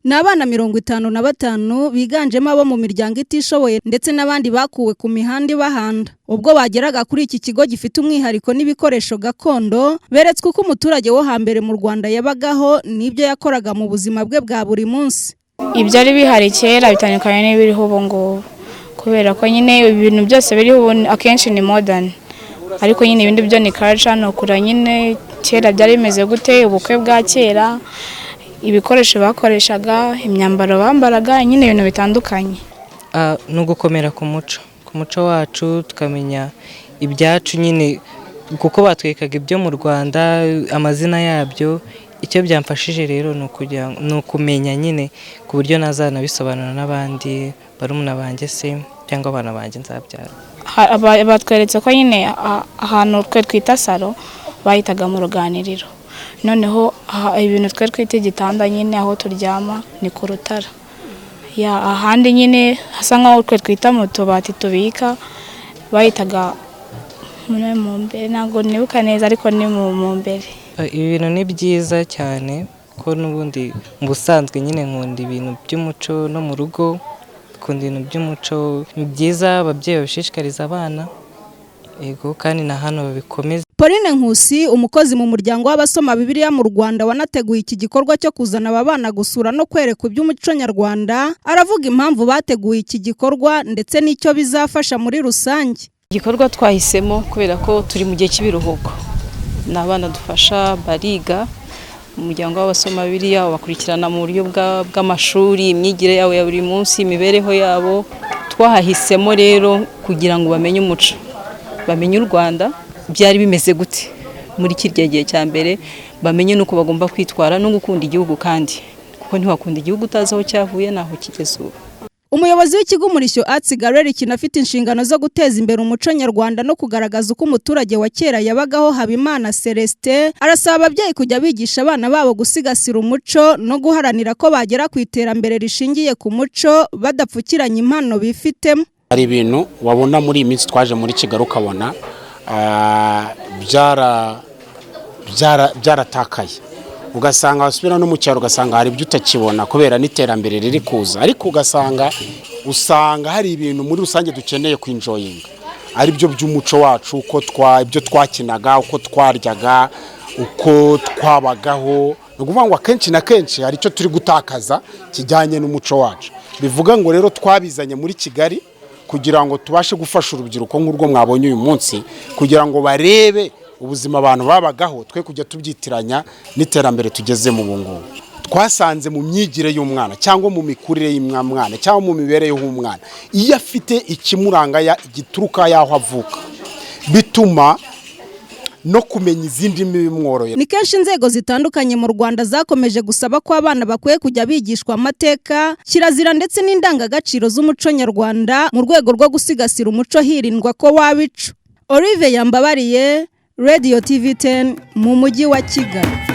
Ni abana 55 biganjemo abo mu miryango itishoboye ndetse n'abandi bakuwe ku mihanda ibahanda. Ubwo bageraga kuri iki kigo gifite umwihariko n'ibikoresho gakondo, beretswe uko umuturage wo hambere mu Rwanda yabagaho n'ibyo yakoraga mu buzima bwe bwa buri munsi. Ibyari bihari kera bitandukanye n'ibiriho ubu ngubu, kubera ko nyine ibintu byose biriho ubu akenshi ni modern, ariko nyine ibindi byo ni culture. Ni ukura nyine kera byari bimeze gute, ubukwe bwa kera, ibikoresho bakoreshaga, imyambaro bambaraga, nyine ibintu bitandukanye. Ni ugukomera ku muco wacu, tukamenya ibyacu nyine, kuko batwerekaga ibyo mu Rwanda, amazina yabyo. Icyo byamfashije rero ni ukumenya nyine ku buryo nazanabisobanura n'abandi barumuna banjye se cyangwa abana banjye nzabyara. Batweretse ko nyine ahantu twe twita salo bahitaga mu ruganiriro, noneho ibintu twe twita igitanda nyine aho turyama ni ku rutara, ahandi nyine hasa nkaho twe twita mu tubati tubika bahitaga mu mbere. Ntabwo nibuka neza, ariko ni mu mbere. Ibi bintu ni byiza cyane, ko n'ubundi mu busanzwe nyine nkunda ibintu by'umuco, no mu rugo dukunda ibintu by'umuco. Ni byiza, ababyeyi babishishikariza abana, yego, kandi na hano babikomeze. Pauline Nkusi, umukozi mu muryango w'abasoma Bibiliya mu Rwanda wanateguye iki gikorwa cyo kuzana aba bana gusura no kwerekwa iby'umuco nyarwanda, aravuga impamvu bateguye iki gikorwa ndetse n'icyo bizafasha muri rusange. Igikorwa twahisemo kubera ko turi mu gihe cy'ibiruhuko, ni abana dufasha bariga mu muryango w'abasoma Bibiliya, bakurikirana mu buryo bw'amashuri, imyigire yabo ya buri munsi, imibereho yabo. Twahahisemo rero kugira ngo bamenye umuco, bamenye u Rwanda byari bimeze gute muri kirya gihe cya mbere, bamenye n'uko bagomba kwitwara no gukunda igihugu, kandi kuko ntiwakunda igihugu utazi aho cyavuye n'aho kigeze ubu. Umuyobozi w'ikigo Umurishyo Arts Gallery kinafite inshingano zo guteza imbere umuco nyarwanda no kugaragaza uko umuturage wa kera yabagaho, Habimana Celestin, arasaba ababyeyi kujya bigisha abana babo gusigasira umuco no guharanira ko bagera ku iterambere rishingiye ku muco badapfukiranye impano bifitemo. Hari ibintu wabona muri iyi minsi twaje muri Kigali ukabona byaratakaye, ugasanga wasubira no mu cyaro ugasanga hari ibyo utakibona kubera n'iterambere riri kuza, ariko ugasanga usanga hari ibintu muri rusange dukeneye kwinjoyinga, ari byo by'umuco wacu, uko ibyo twakinaga, uko twaryaga, uko twabagaho. Ni ukuvuga ngo akenshi na kenshi hari icyo turi gutakaza kijyanye n'umuco wacu. Bivuga ngo rero twabizanye muri Kigali kugira ngo tubashe gufasha urubyiruko nk'urwo mwabonye uyu munsi, kugira ngo barebe ubuzima abantu babagaho, twe kujya tubyitiranya n'iterambere tugezemo ubu ngubu. Twasanze mu myigire y'umwana cyangwa mu mikurire y'umwana cyangwa mu mibereho y'umwana, iyo afite ikimuranga gituruka y'aho avuka, bituma no kumenya izindi ndimi bimworohera. Ni kenshi inzego zitandukanye mu Rwanda zakomeje gusaba ko abana bakwiye kujya bigishwa amateka, kirazira ndetse n'indangagaciro z'umuco nyarwanda mu rwego rwo gusigasira umuco hirindwa ko wabica. Olive Yambabariye, Radio TV 10 mu mujyi wa Kigali.